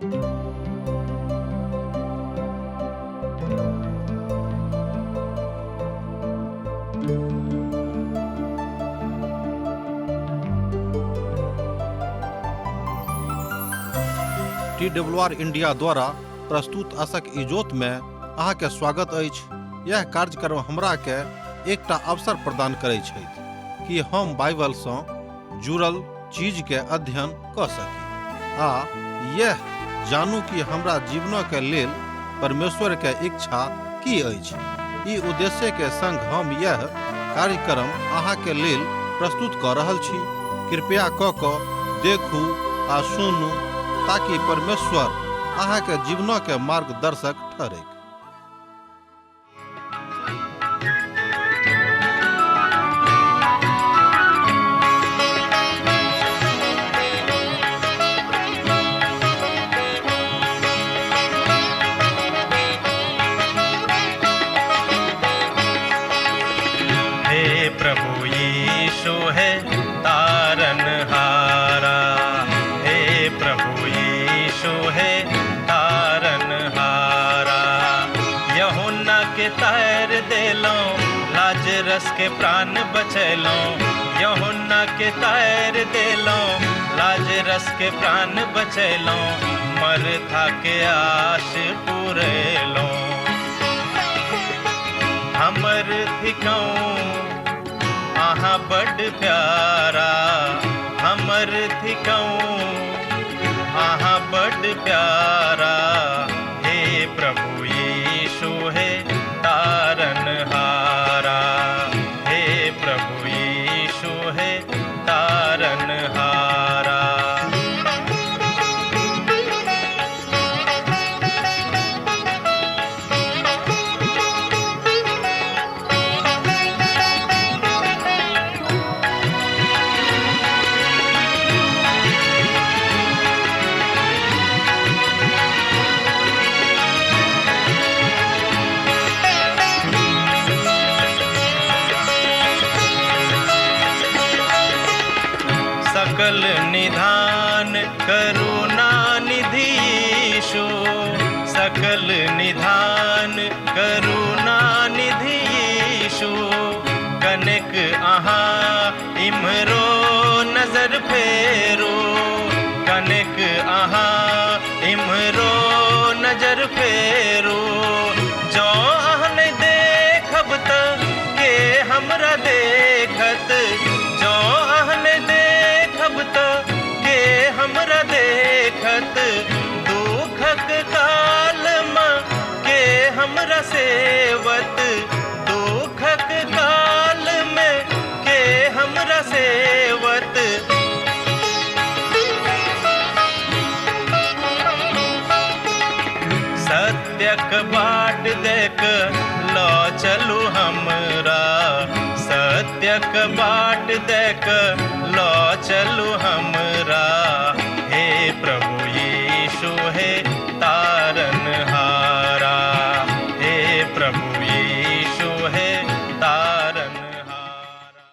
T W R India द्वारा प्रस्तुत असक इजोत में अहाँके स्वागत अछि। यह कार्यक्रम हमरा के एकटा अवसर प्रदान करै छथि कि हम बाइबल सँ जुड़ल चीज के अध्ययन कऽ सकी आ यह जानू कि हमरा जीवनक के लेल परमेश्वर के इच्छा की अछि। ई उद्देश्य के संग हम यह कार्यक्रम अहाँ के लेल प्रस्तुत कऽ रहल छी। कृपया कऽ कऽ देखू आ सुनू ताकि परमेश्वर अहाँ के जीवनक के मार्गदर्शक ठहरैक। हे प्रभु यीशु है तारन हारा, हे प्रभु यीशु है तारन हारा। यहुन्ना के तार देलो, लाजरस के प्राण बचैलो। यहुन्ना के तार देलो, लाजरस के प्राण बचैलो। मरथा के आश पुरेलो। हमर थिकौं अहाँ बड प्यारा, हमर थिकौं अहाँ बड प्यारा। हे प्रभु यीशु हे तारन हारा, हे प्रभु यीशु हे तारन हारा। सकल निधान करुणा निधि यीशु, सकल निधान करुणा निधि यीशु। कनेक अहाँ इम्हरो नजर फेरू, कनेक अहाँ इम्हरो नजर फेरू। जँ अहाँ नहि देखब त के हमरा देखत, जँ अहाँ नहि देखब त के हमरा देखत। दुखक काल मे के हमरा सेवत, दुखक काल मे के हमरा सेवत। सत्यक बाट देख ल चलू हमरा, सत्यक बाट देख ल चलू हमरा। हे प्रभु यीशु हे तारन हारा, हे प्रभु यीशु हे तारन हारा।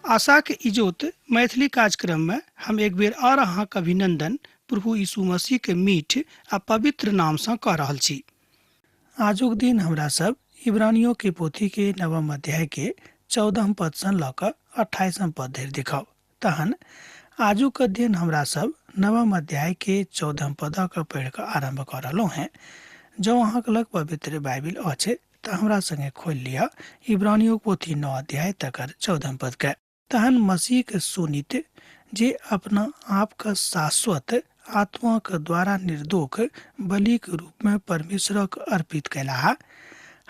आशाक इजोत मैथिली कार्यक्रम में हम एक बेर और अहाँक अभिनंदन प्रभु यीशु मसीह के मीठ आ पवित्र नाम सँ कऽ रहल छी। आजुक दिन हमरा सब इब्रानियों के पोथी के नवम अध्याय के 14 पद सँ लऽ कऽ 28 पद धरि देखब। तहन आजुक अध्ययन हमरा सब नवम अध्याय के 14 पद के पढ़ि कऽ आरम्भ कऽ रहलहुँ हेँ। जँ अहाँक लग पवित्र बाइबिल अछि तऽ हमरा संगे खोलि लिअ इब्रानियों पोथी 9 अध्याय तकर 14 पद के। तहन मसीह के सुनित जे अपना आप के शाश्वत आत्मा के द्वारा निर्दोष बलि के रूप में परमेश्वरक अर्पित कयलाह,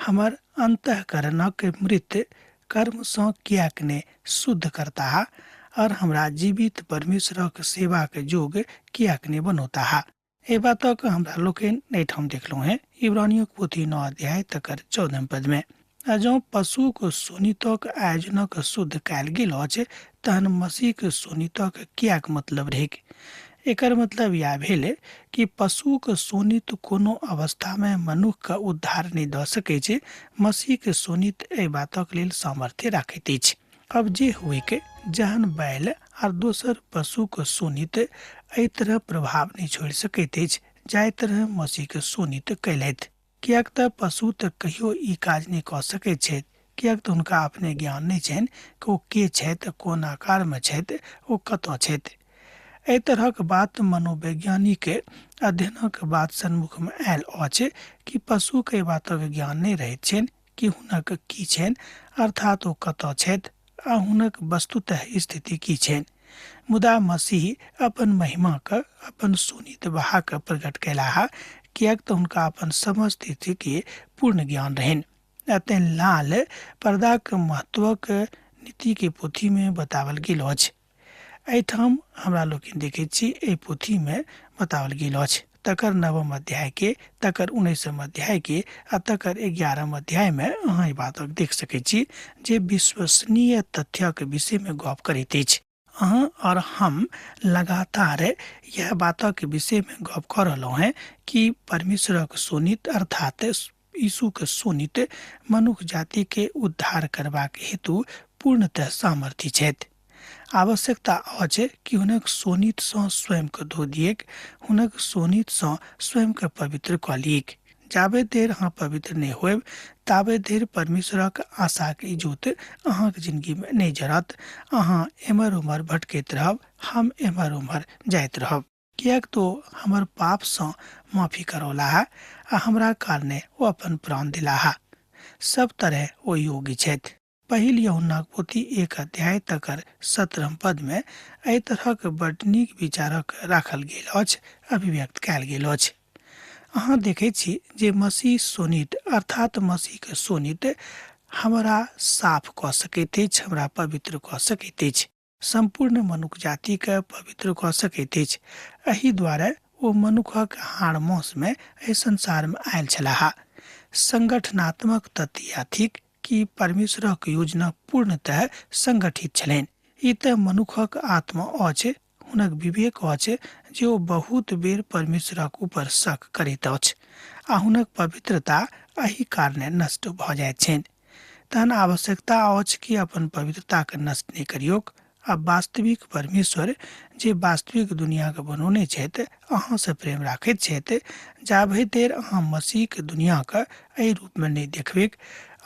हमर अंतःकरणक मृत कर्म सँ किएक ने शुद्ध करताह और हमरा जीवित परमेश्वरक सेवा के जोग किएक ने बनौताह। एहि बातक हमरा लोकनि एहिठाम देखलहुँ हेँ इब्रानियों पोथी 9 अध्याय तकर 14 पद में। आ जँ पशुक शोणितक आयोजनक शुद्ध कयल गेल अछि तहन मसीहक शोणितक किएक मतलब रहैक? एकर मतलब इएह भेल कि पशुक शोणित कोनो अवस्थामे मनुखके उद्धार नहि दऽ सकैत छै। मसीहक शोणित एहि बातक लेल सामर्थ्य राखैत अछि। अब जे होइक, जहन बैल आर दोसर पशुक शोणित एहि तरह प्रभाव नहि छोड़ि सकैत अछि जाहि तरह मसीहके शोणित कयलथि, किएक तऽ पशु तऽ कहियो ई काज नहि कऽ सकैत छथि, किएक तऽ हुनका अपने ज्ञान नहि छनि कि ओ के छथि, कोन आकारमे छथि, ओ कतऽ छथि। एहि तरहक बात मनोवैज्ञानिक अध्ययनक बाद सन्मुखमे आयल अछि कि पशुके एहि बातक ज्ञान नहि रहैत छनि कि हुनक की छनि, अर्थात ओ कतऽ छथि आ हुनक वस्तुतः स्थिति की छनि। मुदा मसीह अपन महिमाके, अपन शोणित बहा कऽ प्रकट कयलाह, किएक तऽ हुनका अपन समस्त स्थितिके पूर्ण ज्ञान रहनि। आ तेँ लाल पर्दाक महत्वक नीतिके पोथीमे बताओल गेल अछि। एहिठाम हमरा लोकनि देखैत छी एहि पोथीमे बताओल गेल अछि तकर नवम अध्यायके, तकर 19म अध्यायके आ तकर 11म अध्यायमे अहाँ एहि बातक देख सकैत छी जे विश्वसनीय तथ्यक विषयमे गप करैत अछि। अहाँ आओर हम लगातार यह बातक विषयमे गप कऽ रहलहुँ हेँ कि परमेश्वरक शोणित अर्थात यीशुके शोणित मनुख जातिके उद्धार करबाक हेतु पूर्णतः सामर्थ्य छथि। आवश्यकता अछि कि हुनक शोणितसँ स्वयंके धो दिएक, हुनक शोणितसँ स्वयंके पवित्र कऽ लियैक। जाबे देर अहाँ पवित्र नहि होयब ताबे देर परमेश्वरक आशाके इजोत अहाँके जिंदगीमे नहि जरत। अहाँ एम्हर ओम्हर भटकैत रहब, हम एम्हर ओम्हर जाइत रहब, किएक तो हमर पापसँ माफी करौलाह आ हमरा कारणे ओ अपन प्राण दिलाह। सब तरह ओ योग्य छथि। पहिल यूहन्नाक पोथी 1 अध्याय तकर 17 पदमे एहि तरहक बड्ड नीक विचारक राखल गेल अछि, अभिव्यक्त कयल गेल अछि। अहाँ देखैत छी जे मसीह शोणित अर्थात मसीहके शोणित हमरा साफ कऽ सकैत अछि, हमरा पवित्र कऽ सकैत अछि, सम्पूर्ण मनुख जातिके पवित्र कऽ सकैत अछि। एहि दुआरे ओ मनुखक हाड़ मांसमे एहि संसारमे आयल छलाह। संगठनात्मक तथ्य इएह थिक कि परमेश्वरक योजना पूर्णतः संगठित छलनि। ई तऽ मनुखक आत्मा अछि, हुनक विवेक अछि जे ओ बहुत बेर परमेश्वरक ऊपर शक करैत अछि आ हुनक पवित्रता एहि कारणे नष्ट भऽ जाइत छनि। तहन आवश्यकता अछि कि अपन पवित्रताके नष्ट नहि करियौक आ वास्तविक परमेश्वर जे वास्तविक दुनियाके बनौने छथि, अहाँसँ प्रेम राखैत छथि। जाबे देर अहाँ मसीहके दुनियाके एहि रूपमे नहि देखबैक,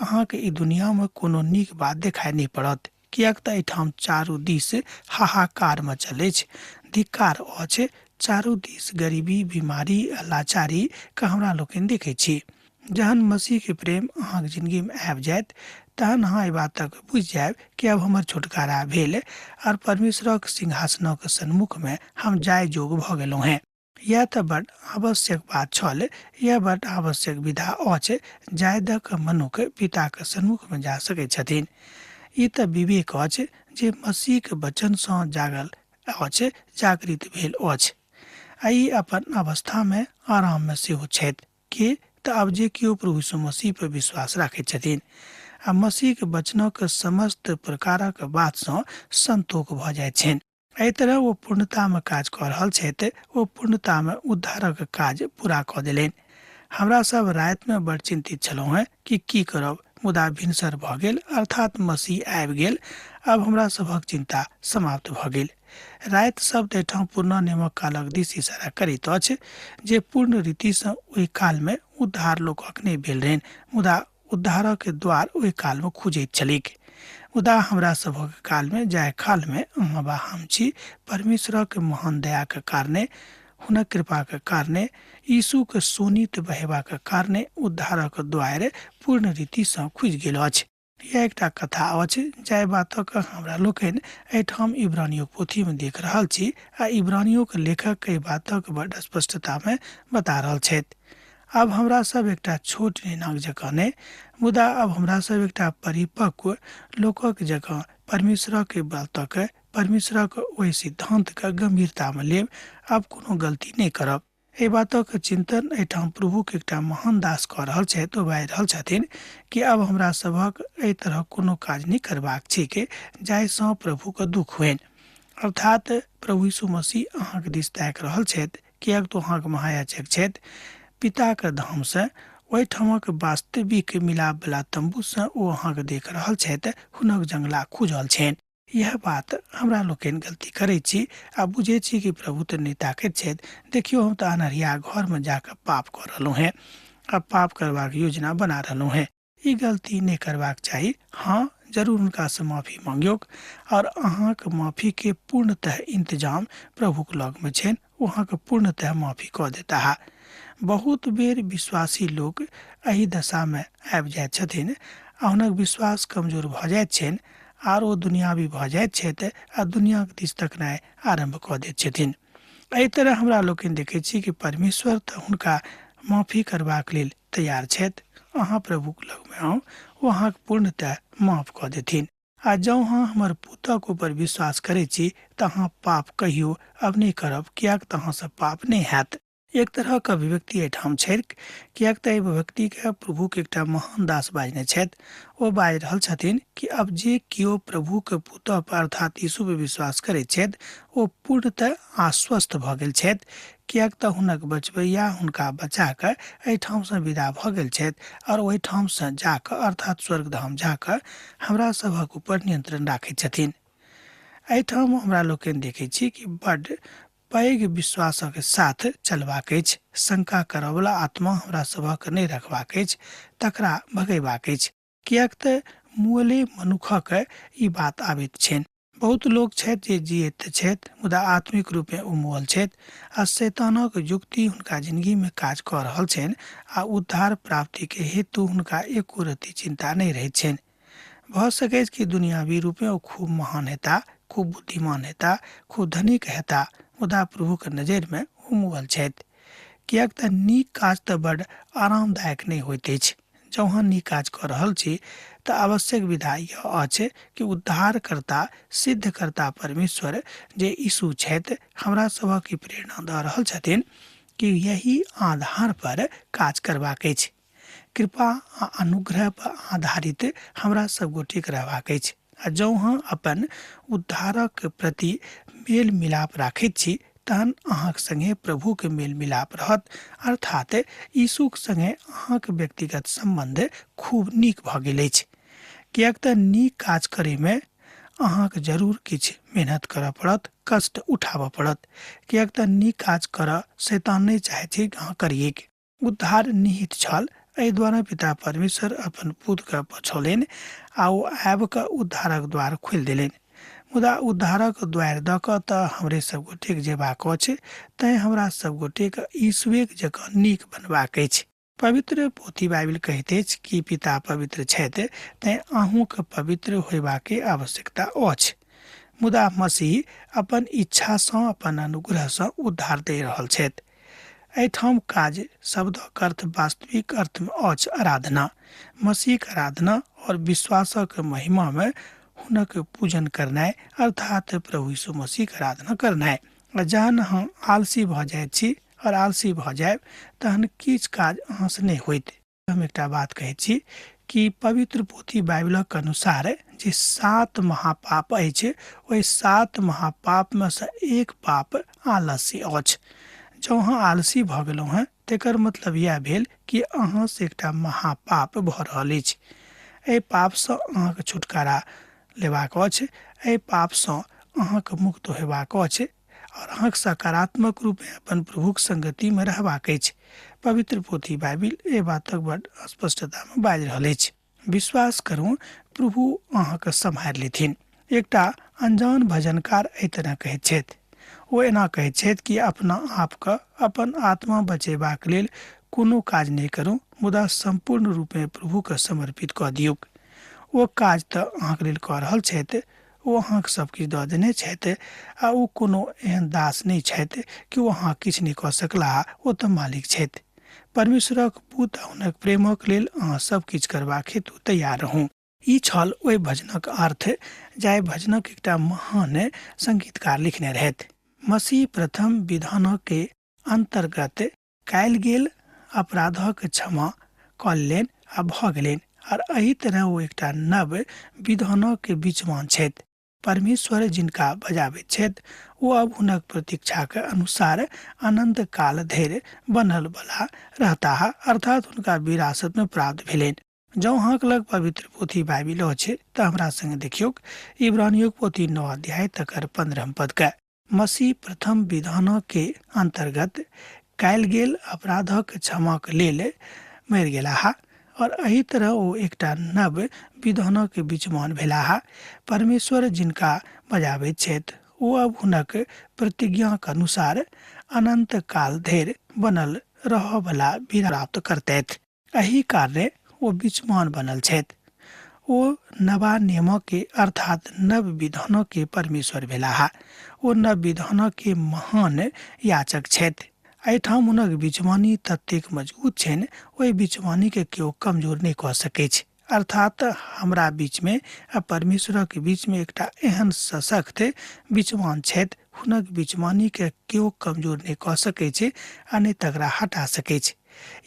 अहाँके ई दुनियामे कोनो नीक बात देखाइ नहि पड़त, किएक तऽ एहिठाम चारू दिस हाहाकार मचल अछि, धिक्कार अछि, चारू दिस गरीबी, बीमारी आ लाचारीके हमरा लोकनि देखै छी। जहन मसीहके प्रेम अहाँके जिंदगीमे आबि जायत तहन अहाँ एहि बातक बुझि जायब कि आब हमर छुटकारा भेल और परमेश्वरक सिंहासनक सन्मुखमे हम जाय जोग भऽ गेलहुँ हेँ। यैह तऽ बड आवश्यक बात छल, यैह बड आवश्यक विधा अछि जाहि दऽ कऽ मनुख पिताक सन्मुखमे जा सकैत छथिन। ई तऽ विवेक अछि जे मसीहक वचनसँ जागल अछि, जागृत भेल अछि आ ई अपन अवस्थामे आराममे सेहो छथि। के तऽ आब जे केओ प्रभु यीशु मसीह पर विश्वास राखैत छथिन आ मसीहके वचनक समस्त प्रकारक बातसँ संतोष भऽ जाइत छनि। एहि तरह ओ पूर्णतामे काज कऽ रहल छथि, ओ पूर्णतामे उद्धारक काज पूरा कऽ देलनि। हमरा सब रातिमे बड़ चिन्तित छलहुँ हेँ कि की करब, मुदा भिनसर भऽ गेल, अर्थात मसीह आबि गेल। आब हमरा सभक चिन्ता समाप्त भऽ गेल। राति शब्द एहिठाम पुरना नियमक कालक दिस इशारा करैत अछि जे पूर्ण रीतिसँ ओहि कालमे उद्धार लोकक नहि भेल रहनि, मुदा उद्धारक द्वार ओहि कालमे खुजैत छलैक। मुदा हमरा सभक कालमे, जाहि कालमे अहाँ वा हम छी, परमेश्वरक महान दयाक कारणे, हुनक कृपाक कारणे, यीशुक शोणित बहेबाक कारणे उद्धारक द्वार पूर्ण रीतिसँ खुजि गेल अछि। यह एकटा कथा अछि जाहि बातक हमरा लोकनि एहिठाम इब्रानियोक पोथीमे देख रहल छी आ इब्रानियोक लेखक एहि बातक बड स्पष्टतामे बता रहल छथि। आब हमरा सब एकटा छोट नेनाक जकाँ नहि, मुदा आब हमरा सब एकटा परिपक्व लोकक जकाँ परमेश्वरक बातक, परमेश्वरक ओहि सिद्धान्तके गम्भीरतामे लेब। आब कोनो गलती नहि करब। एहि बातक चिन्तन एहिठाम प्रभुक एकटा महान दास कऽ रहल छथि। ओ बाजि रहल छथिन कि आब हमरा सभक एहि तरहक कोनो काज नहि करबाक छैक जाहिसँ प्रभुके दुःख होइन। अर्थात प्रभु यीशु मसीह अहाँके दिस ताकि रहल छथि, किएक तऽ अहाँके महायाजक छथि। पिताके धामसँ, ओहिठामक वास्तविक मिलापवला तम्बूसँ ओ अहाँके देख रहल छथि। हुनक जंगला खुजल छनि। इएह बात हमरा लोकनि गलती करै छी आ बुझै छी कि प्रभु तऽ नहि ताकैत छथि। देखियौ, हम तऽ अन्हरिया घरमे जाकऽ पाप कऽ रहलहुँ हेँ आ पाप करबाक योजना बना रहलहुँ हेँ। ई गलती नहि करबाक चाही। हँ, जरूर हुनकासँ माफी मांगियौक आओर अहाँके माफीके पूर्णतः इंतजाम प्रभुक लगमे छनि, ओ अहाँके पूर्णतः माफी कऽ देताह। बहुत बेर विश्वासी लोक एहि दशामे आबि जाइत छथिन आ हुनक विश्वास कमजोर भऽ जाइत छनि आर ओ दुनियावी भऽ जाइत छथि आ दुनियाक दिस तकनाइ आरम्भ कऽ दैत छथिन। एहि तरह हमरा लोकनि देखैत छी कि परमेश्वर तऽ हुनका माफी करबाक लेल तैयार छथि। अहाँ प्रभुक लगमे आउ, ओ अहाँके पूर्णतः माफ कऽ देथिन। आ जँ अहाँ हमर पुतक ऊपर विश्वास करै छी तऽ अहाँ पाप कहियो अब नहि करब, किएक तऽ अहाँसँ पाप नहि हैत। एक तरहक अभिव्यक्ति एहिठाम छैक, किएक तऽ एहि अभिव्यक्तिके प्रभुके एकटा महान दास बाजने छथि। ओ बाजि रहल छथिन कि अब जे केओ प्रभुके पुतह पर अर्थात यीशु पर विश्वास करैत छथि ओ पूर्णतः आश्वस्त भऽ गेल छथि, किएक तऽ हुनक बचबैया हुनका बचा कऽ एहिठामसँ विदा भऽ गेल छथि आओर ओहिठामसँ जाकऽ अर्थात स्वर्गधाम जाकऽ हमरा सभक ऊपर नियंत्रण राखैत छथिन। एहिठाम हमरा लोकनि देखै छी कि बड्ड पैघ विश्वासक साथ चलबाक अछि। शंका करऽवला आत्मा हमरा सभक नहि रखबाक अछि, तकरा भगेबाक अछि, किएक तऽ मुअले मनुखक ई बात आबैत छनि। बहुत लोक छथि जे जियैत तऽ छथि मुदा आत्मिक रूपेँ ओ मुअल छथि आ शैतानक युक्ति हुनका जिनगीमे काज कऽ रहल छनि आ उद्धार प्राप्तिके हेतु हुनका एको रत्ती चिन्ता नहि रहैत छनि। भऽ सकैछ कि दुनियावी रूपेँ ओ खूब महान हेता, खूब बुद्धिमान हेता, खूब धनिक हेता, मुदा प्रभुक नजरिमे ओ मुअल छथि। किएक तऽ नीक काज तऽ बड्ड आरामदायक नहि होइत अछि। जँ अहाँ नीक काज कऽ रहल छी तऽ आवश्यक विधा यह अछि कि उद्धारकर्ता सिद्धकर्ता परमेश्वर जे यीशु छथि हमरा सभक ई प्रेरणा दऽ रहल छथिन कि यही आधार पर काज करबाक अछि। कृपा आ अनुग्रह पर आधारित हमरा सब गोटेक रहबाक अछि आ जँ अहाँ अपन उद्धारक प्रति मेल मिलाप राखैत छी तहन अहाँक संगे प्रभुके मेल मिलाप रहत, अर्थात यीशुक संगे अहाँक व्यक्तिगत सम्बन्ध खूब नीक भऽ गेल अछि। किएक तऽ नीक काज करैमे अहाँके जरूर किछु मेहनत करऽ पड़त, कष्ट उठाबऽ पड़त, किएक तऽ नीक काज करऽ शैतान नहि चाहैत छै कि अहाँ करियैक। उद्धार निहित छल। एहि द्वारा पिता परमेश्वर अपन पुतके पछौलनि आ ओ आबि कऽ उद्धारक द्वार खोलि देलनि। मुदा उद्धारक द्वारि दऽ कऽ तऽ हमरे सब गोटेक जेबाक अछि, तैँ हमरा सब गोटेक यीशुएक जकाँ नीक बनबाक अछि। पवित्र पोथी बाइबिल कहैत अछि कि पिता पवित्र छथि, तैँ अहूँके पवित्र होयबाके आवश्यकता अछि। मुदा मसीह अपन इच्छासँ अपन अनुग्रहसँ उद्धार दऽ रहल छथि। एहिठाम काज शब्दक अर्थ वास्तविक अर्थमे अछि आराधना, मसीहक आराधना और विश्वासक महिमामे हुनक पूजन करनाइ, अर्थात प्रभु यीशु मसीहक आराधना करनाइ। आ जहन अहाँ आलसी भऽ जाइत छी और आलसी भऽ जायब तहन किछु काज अहाँसँ नहि होइत। हम एकटा बात कहै छी कि पवित्र पोथी बाइबिलक अनुसार जे 7 महापाप अछि ओहि 7 महापापमे सँ एक पाप आलस्य अछि। जँ अहाँ आलसी भऽ गेलहुँ हेँ तकर मतलब इएह भेल कि अहाँसँ एकटा महापाप भऽ रहल अछि। एहि पापसँ अहाँके छुटकारा लेबाक अछि, एहि पापसँ अहाँके मुक्त होयबाक अछि और अहाँके सकारात्मक रूपे अपन प्रभुक संगतिमे रहबाक अछि। पवित्र पोथी बाइबिल एहि बातक बड स्पष्टतामे बाजि रहल अछि। विश्वास करू प्रभु अहाँके सम्हारि लेथिन। एकटा अनजान भजनकार एहि तरह कहैत छथि। ओ एना कहैत छथि कि अपना आपके अपन आत्मा बचेबाक लेल कोनो काज नहि करू, मुदा सम्पूर्ण रूपे प्रभुके समर्पित कऽ दियौक। ओ काज तऽ अहाँके लेल कऽ रहल छथि, ओ अहाँके सब किछु दऽ देने छथि आ ओ कोनो एहन दास नहि छथि कि ओ अहाँ किछु नहि कऽ सकलाह, ओ तऽ मालिक छथि। परमेश्वरक पुत आ हुनक प्रेमक लेल अहाँ सब किछु करबाक हेतु तैयार रहू। ई छल ओहि भजनक अर्थ जाहि भजनक एकटा महान संगीतकार लिखने रहथि। मसीह प्रथम विधानक के अन्तर्गत कयल गेल अपराधक क्षमा कऽ लेलनि आ भऽ गेलनि आर एहि तरह ओ एकटा नव विधानक बीचमान छथि। परमेश्वर जिनका बजाबैत छथि ओ अब हुनक प्रतीक्षाक अनुसार अनंत काल धरि बनल बला रहताह, अर्थात हुनका विरासतमे प्राप्त भेलनि। जँ अहाँके लग पवित्र पोथी बाइबिल अछि तऽ हमरा संगे देखियौक इब्रानियोक पोथी 9 अध्याय तकर 15 पदके। मसीह प्रथम विधानके अन्तर्गत कयल गेल अपराधक क्षमाक लेल मरि गेलाह और एहि तरह ओ एकटा नव विधानक बीचमान भेलाह। परमेश्वर जिनका बजाबैत छथि ओ अब हुनक प्रतिज्ञाक अनुसार अनंत काल धरि बनल रहऽवला भी प्राप्त करतथि। एहि कारणे ओ बीचमान बनल छथि। ओ नवा नियमके अर्थात नव विधानके परमेश्वर भेलाह। ओ नव विधानके महान याचक छथि। एहिठाम हुनक बिचवानी ततेक मजबूत छनि, ओहि बिचवानीके केओ कमजोर नहि कऽ सकैछ। अर्थात हमरा बीचमे आ परमेश्वरक बीचमे एकटा एहन सशक्त बिचवान छथि, हुनक बिचवानीके केओ कमजोर नहि कऽ सकैछ आ नहि तकरा हटा सकैछ।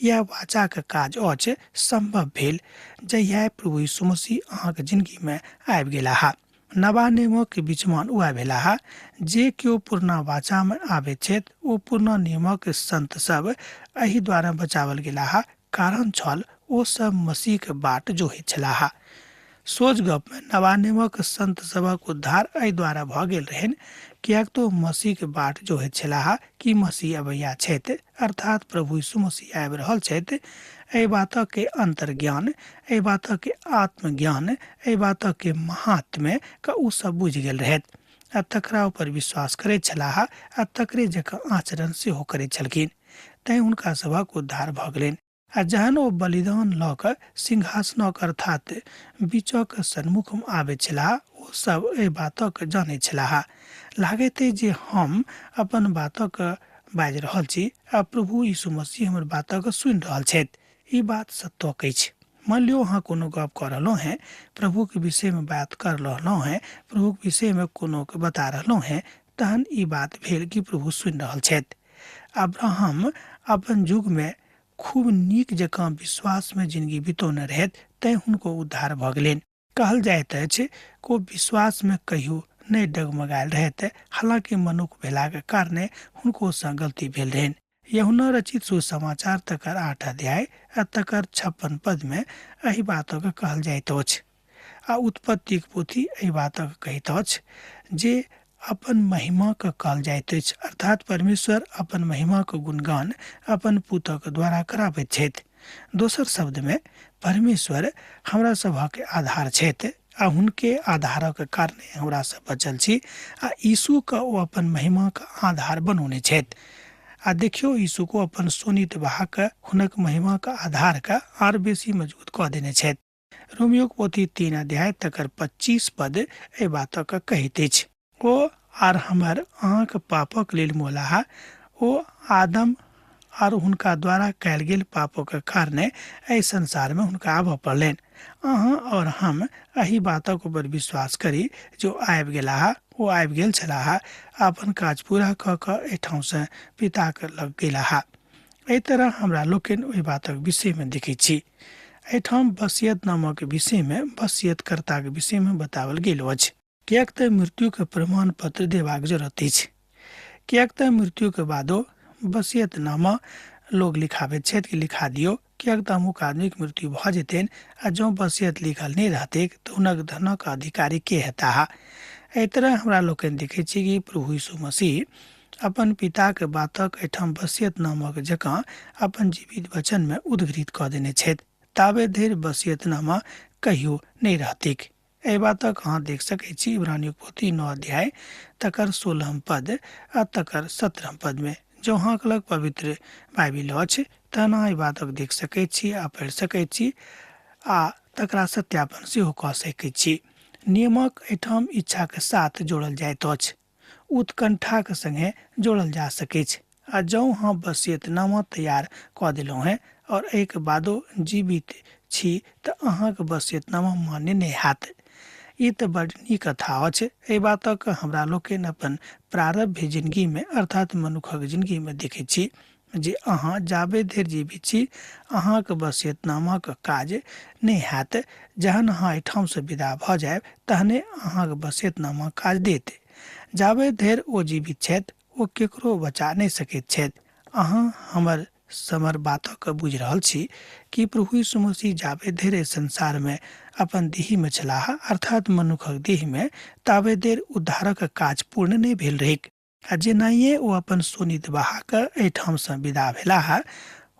यह वाचाक काज अछि सम्भव भेल जहिया प्रभु यीशु मसीह अहाँके जिंदगीमे आबि गेलाह। नवा नियमक बिचमान उएह भेलाह। जे केओ पुरना वाचामे आबैत छथि ओ पुरना नियमक संत सब एहि द्वारा बचावल गेलाह, कारण छल ओ सब मसीहके बाट जोहैत छलाह। सोझ गपमे नवा नियमक संत सभक उद्धार एहि द्वारा भऽ गेल रहनि किएक तऽ ओ मसीहके बाट जोहैत छलाह कि मसीह अबैया छथि, अर्थात प्रभु यीशु मसीह आबि रहल छथि। एहि बातके अन्तर्ज्ञान, एहि बातके आत्मज्ञान, एहि बातके महात्म्य के ओ सब बुझि गेल रहथि आ तकरा ऊपर विश्वास करैत छलाह आ तकरे जकाँ आचरण सेहो करैत छलखिन, तैँ हुनका सभक उद्धार भऽ गेलनि। आ जहन ओ बलिदान लऽ कऽ सिंहासनक अर्थात बीचक सन्मुखमे आबैत छलाह, ओ सब एहि बातक जानैत छलाह। लागैत अछि जे हम अपन बातक बाजि रहल छी आ प्रभु यीशु मसीह हमर बातक सुनि रहल छथि। ई बात सत्यक अछि। मान लियौ अहाँ कोनो गप कऽ रहलहुँ हेँ, प्रभुके विषयमे बात कर रहलहुँ हेँ, प्रभुके विषयमे कोनोके बता रहलहुँ हेँ, तहन ई बात भेल कि प्रभु सुनि रहल छथि। अब्राहम अपन युगमे खूब नीक जकाँ विश्वासमे जिंदगी बितौने रहथि, तैँ हुनको उद्धार भऽ गेलनि। कहल जाइत अछि ओ विश्वासमे कहियो नहि डगमगायल रहथि, हालांकि मनुख भेलाक कारणे हुनकोसँ गलती भेल रहनि। यहुना रचित सुसमाचार तकर 8 अध्याय आ तकर 56 पदमे एहि बातक कहल जाइत अछि। आ उत्पत्तिक पोथी एहि बातक कहैत अछि जे अपन महिमाके कहल जाइत अछि, अर्थात परमेश्वर अपन महिमाके गुणगान अपन पुतक द्वारा कराबैत छथि। दोसर शब्दमे परमेश्वर हमरा सभक आधार छथि आ हुनके आधारक कारणे हमरा सब बचल छी आ यीशुके ओ अपन महिमाके आधार बनौने छथि। आ देखियौ यीशु को अपन शोणित बहाके हुनक महिमाके आधारके आर बेसी मजबूत कऽ देने छथि। रोमियोक पोथी 3 अध्याय तकर 25 पद एहि बातक कहैत अछि। ओ आर हमर अहाँके पापक लेल मोलाह, ओ आदम आर हुनका द्वारा कयल गेल पापक कारणे एहि संसारमे हुनका आबऽ पड़लनि। अहाँ और हम एहि बातक ऊपर विश्वास करी जो आबि गेलाह, ओ आबि गेल छलाह, अपन काज पूरा कऽ कऽ एहिठामसँ पिताके लग गेलाह। एहि तरह हमरा लोकनि ओहि बातक विषयमे देखैत छी। एहिठाम वसीयतनामाक विषयमे वसीयतकर्ताक विषयमे बताओल गेल अछि। किएक तऽ मृत्युके प्रमाण पत्र देबाक जरूरत अछि, किएक तऽ मृत्युके बादो वसीयतनामा लोग लिखाबैत छथि कि लिखा दियौ, किएक तऽ अमुक आदमीके मृत्यु भऽ जेतनि आ जँ वसीयत लिखल नहि रहतैक तऽ हुनक धनक अधिकारी के हेताह। एहि तरह हमरा लोकनि देखैत छी कि प्रभु यीशु मसीह अपन पिताके बातक एहिठाम वसीयतनामाक जकाँ अपन जीवित वचनमे उद्घृत कऽ देने छथि। ताबे धरि वसीयतनामा कहियो नहि रहतैक। एहि बातक अहाँ देख सकैत छी इब्रानियोक पोथी 9 अध्याय तकर 16 पद आ तकर 17 पदमे। जँ अहाँके लग पवित्र बाइबिल अछि तहन अहाँ एहि बातक देख सकैत छी आ पढ़ि सकैत छी आ तकरा सत्यापन सेहो कऽ सकैत छी। नियमक एहिठाम इच्छाके साथ जोड़ल जाइत अछि, उत्कंठाक संगे जोड़ल जा सकैछ। आ जँ अहाँ वसीयतनामा तैयार कऽ देलहुँ हेँ और एहिके बादो जीवित छी तऽ अहाँके वसीयतनामा मान्य नहि हैत। ई तऽ बड्ड नीक कथा अछि। एहि बातक हमरा लोकनि अपन प्रारब्ध जिनगीमे अर्थात मनुखक जिनगीमे देखैत छी जे अहाँ जाबे धरि जीवित छी अहाँके वसीयतनामाक काज नहि हैत। जहन अहाँ एहिठामसँ विदा भऽ जायब तहने अहाँके वसीयतनामा काज देत। जाबे धरि ओ जीवित छथि ओ केकरो बचा नहि सकैत छथि। अहाँ हमर समर बातक बुझि रहल छी कि प्रभु यीशु मसीह जाबे धरि संसारमे अपन देहीमे छलाह, अर्थात मनुखक देहमे, ताबे देर उद्धारक काज पूर्ण नहि भेल रहैक। आ जेनाहिए ओ अपन सोनित बहा कऽ एहिठामसँ विदा भेलाह,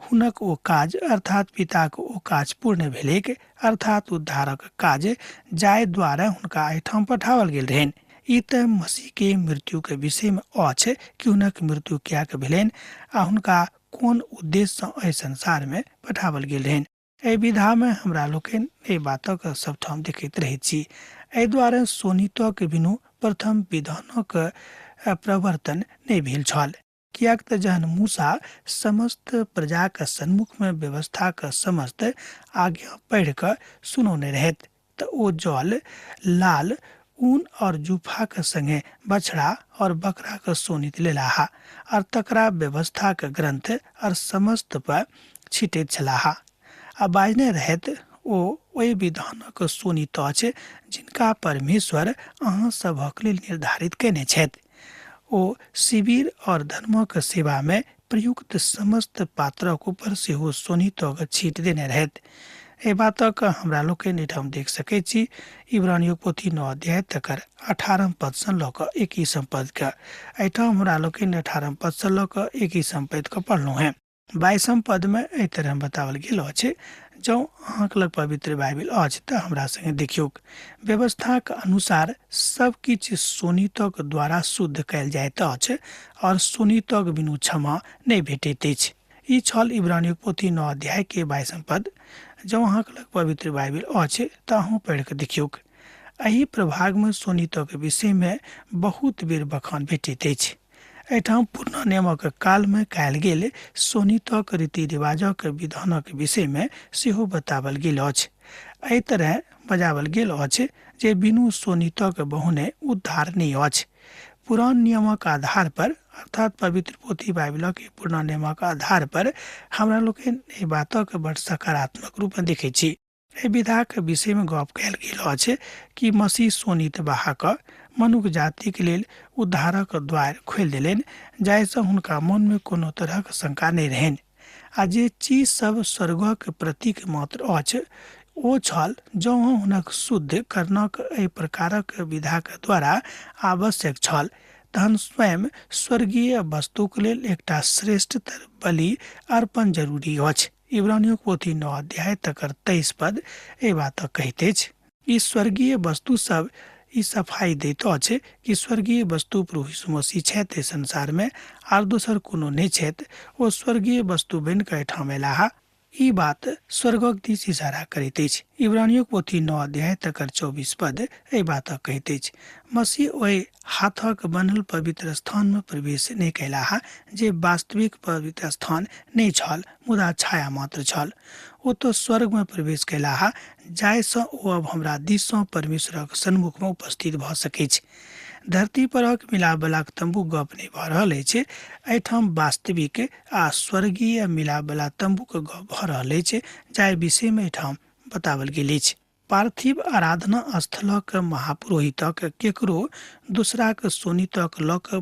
हुनक ओ काज अर्थात पिताक ओ काज पूर्ण भेलैक, अर्थात उद्धारक काज जाहि द्वारा हुनका एहिठाम पठाओल गेल रहनि। ई तऽ मसीहके मृत्युके विषयमे अछि कि हुनक मृत्यु किएक भेलनि आ हुनका कोन उद्देश्यसँ एहि संसारमे पठाओल गेल रहनि। एहि विधामे हमरा लोकनि एहि बातक सबठाम देखैत रहैत छी। एहि दुआरे सोनितक बिनु प्रथम विधानक प्रवर्तन नहि भेल छल, किएक तऽ जहन मूसा समस्त प्रजाक सन्मुखमे व्यवस्थाक समस्त आज्ञा पढ़ि कऽ सुनौने रहथि तऽ ओ जल, लाल ऊन और जूफाक संगे बछड़ा और बकराक सोनित लेलाह और तकरा व्यवस्थाक ग्रंथ और समस्त पर छिटैत छलाह आ बाजने रहथि, ओ ओहि विधानक सोनित अछि जिनका परमेश्वर अहाँ सभक लेल निर्धारित कयने छथि। ओ शिविर और धर्मक सेवा में प्रयुक्त समस्त पात्रक ऊपर सेहो सोनितक छीट देने रहथि। एहि बातक हमरा लोकनि एहिठाम देख सकैत छी इब्रानियों पोथी 9 अध्याय तकर 18 पदसँ लऽ कऽ 21 पदके। एहिठाम हमरा लोकनि 18 पदसँ लऽ कऽ 21 पदके पढ़लहुँ हेँ। 22 पदमे एहि तरह बताओल गेल अछि, जँ अहाँके लग पवित्र बाइबिल अछि तऽ हमरा संगे देखियौक। व्यवस्थाक अनुसार सब किछु सोनितक द्वारा शुद्ध कयल जाइत अछि और सोनितक बिनु क्षमा नहि भेटैत अछि। ई छल इब्रानियों पोथी 9 अध्याय के 22 पद। जँ अहाँके लग पवित्र बाइबिल अछि तऽ अहूँ पढ़ि कऽ देखियौक। एहि प्रभागमे सोनितक विषयमे बहुत बेर बखान भेटैत अछि। एहिठाम पुरना नियमक कालमे कयल गेल सोनितक रीति रिवाजक विधानक विषयमे सेहो बताओल गेल अछि। एहि तरह बजाओल गेल अछि जे बिनु सोनितक बहुने उद्धार नहि अछि। पुरान नियमक आधार पर अर्थात पवित्र पोथी बाइबिलक पुरना नियमक आधार पर हमरा लोकनि एहि बातक बड़ सकारात्मक रूपमे देखै छी। एहि विधाक विषयमे गप कयल गेल अछि कि मसीह सोनित बहा कऽ मनुख जातिक लेल उद्धारक द्वार खोलि देलनि, जाहिसँ हुनका मनमे कोनो तरहक शंका नहि रहनि। आ जे चीज सब स्वर्गक प्रतीक मात्र अछि ओ छल जँ हुनक शुद्ध करनक एहि प्रकारक विधाक द्वारा आवश्यक छल, तहन स्वयं स्वर्गीय वस्तुक लेल एकटा श्रेष्ठतर बलि अर्पण जरूरी अछि। इब्रानियों पोथी 9 अध्याय तकर 23 पद एहि बातक कहैत अछि। ई स्वर्गीय वस्तु सब ई सफाई दैत अछि कि स्वर्गीय वस्तु प्रभु यीशु मसीह छथि एहि संसारमे आर दोसर कोनो नहि छथि। ओ स्वर्गीय वस्तु बनि कऽ एहिठाम अयलाह। ई बात स्वर्गक दिस इशारा करैत अछि। इब्रानियों पोथी 9 अध्याय तकर 24 पद एहि बातक कहैत अछि, मसीह ओहि हाथक बनल पवित्र स्थानमे प्रवेश नहि कयलाह जे वास्तविक पवित्र स्थान नहि छल, मुदा छाया मात्र छल। ओ तऽ स्वर्गमे प्रवेश कयलाह, जाहिसँ ओ अब हमरा दिससँ परमेश्वरक सन्मुखमे उपस्थित भऽ सकैछ। धरती परक मिलापवलाक तम्बू गप नहि भऽ रहल अछि। एहिठाम वास्तविक आ स्वर्गीय मिलापवला तम्बूक गप भऽ रहल अछि, जाहि विषयमे एहिठाम बताओल गेल अछि। पार्थिव आराधना स्थलक महापुरोहितक केकरो दोसराक सोनितक लऽ कऽ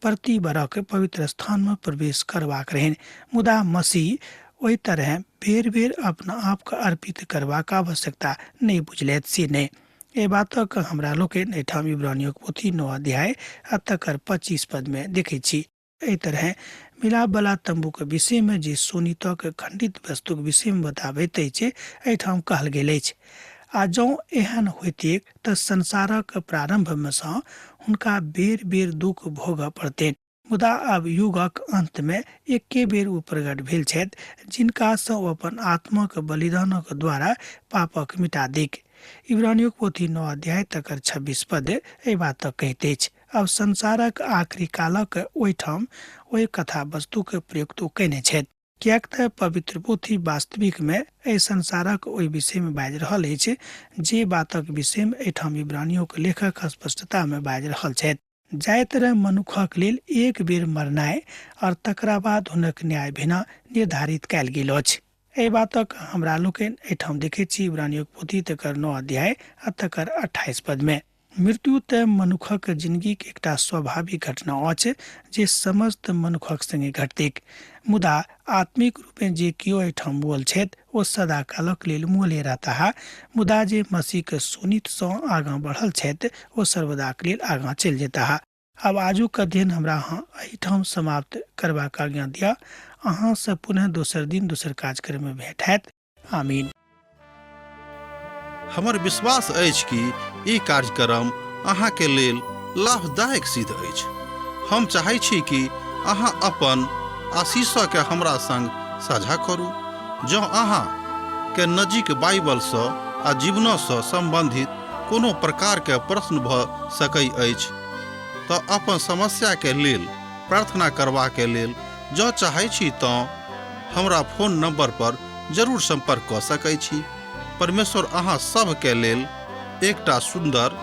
प्रतिबरक पवित्र स्थानमे प्रवेश करबाक रहनि, मुदा मसीह ओहि तरह बेर बेर अपना आपके अर्पित करबाक आवश्यकता नहि बुझलथि से नहि। एहि बातक हमरा लोकनि एहिठाम इब्रानियों पोथी 9 अध्याय आ तकर 25 पदमे देखै छी। एहि तरह मिलापवला तम्बूक विषयमे जे सोनितक खंडित वस्तुक विषयमे बताबैत अछि एहिठाम कहल गेल अछि, आ जँ एहन होइतेक तऽ संसारक प्रारंभमे सँ हुनका बेर बेर दुख भोगऽ पड़तनि, मुदा आब युगक अंतमे एके बेर ओ प्रकट भेल छथि जिनकासँ ओ अपन आत्माक बलिदानक द्वारा पापक मिटा देक। इब्रानियों पोथी 9 अध्याय तकर 26 पद एहि बातक कहैत अछि। अब संसारक आखिरी कालक ओहिठाम ओहि कथा वस्तुक प्रयुक्त ओ कयने छथि, किएक तऽ पवित्र पोथी वास्तविकमे एहि संसारक ओहि विषयमे बाजि रहल अछि जे बातक विषयमे एहिठाम इब्रानियों लेखक स्पष्टतामे बाजि रहल छथि। जाहि तरह मनुखक लेल एक बेर मरनाइ और तकरा बाद हुनक न्याय भेना निर्धारित कयल गेल अछि। एहि बातक हमरा लोकनि एहिठाम देखैत छी इब्रानियों पोथी तकर 9 अध्याय आ तकर 28 पदमे। मृत्यु तऽ मनुखक जिनगीक एकटा स्वाभाविक घटना अछि जे समस्त मनुखक संगे घटतैक, मुदा आत्मिक रूपेँ जे केओ एहिठाम मुअल छथि ओ सदाकालक लेल मुअले रहताह, मुदा जे मसीहक शोणितसँ आगाँ बढ़ल छथि ओ सर्वदाक लेल आगाँ चलि जेताह। आब आजुक अध्ययन हमरा अहाँ एहिठाम समाप्त करबाक आज्ञा दिअ। अहाँसँ पुनः दोसर दिन दोसर कार्यक्रममे भेंट हैत। आमीन। हमर विश्वास अछि कि ई कार्यक्रम अहाँके लेल लाभदायक सिद्ध अछि। हम चाहै छी कि अहाँ अपन आशीषके हमरा संग साझा करू। जँ अहाँ के नजीक बाइबलसँ आ जीवनसँ सम्बन्धित कोनो प्रकारके प्रश्न भऽ सकै अछि तऽ अपन समस्याके लेल प्रार्थना करबाके लेल जँ चाहै छी तँ हमरा फोन नंबर पर जरूर संपर्क कऽ सकै छी। परमेश्वर अहाँ सभके लेल एकटा सुन्दर,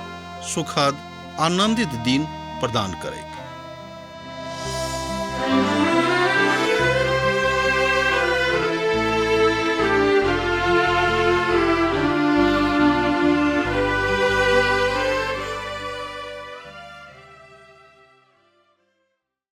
सुखद, आनंदित दिन प्रदान करैत।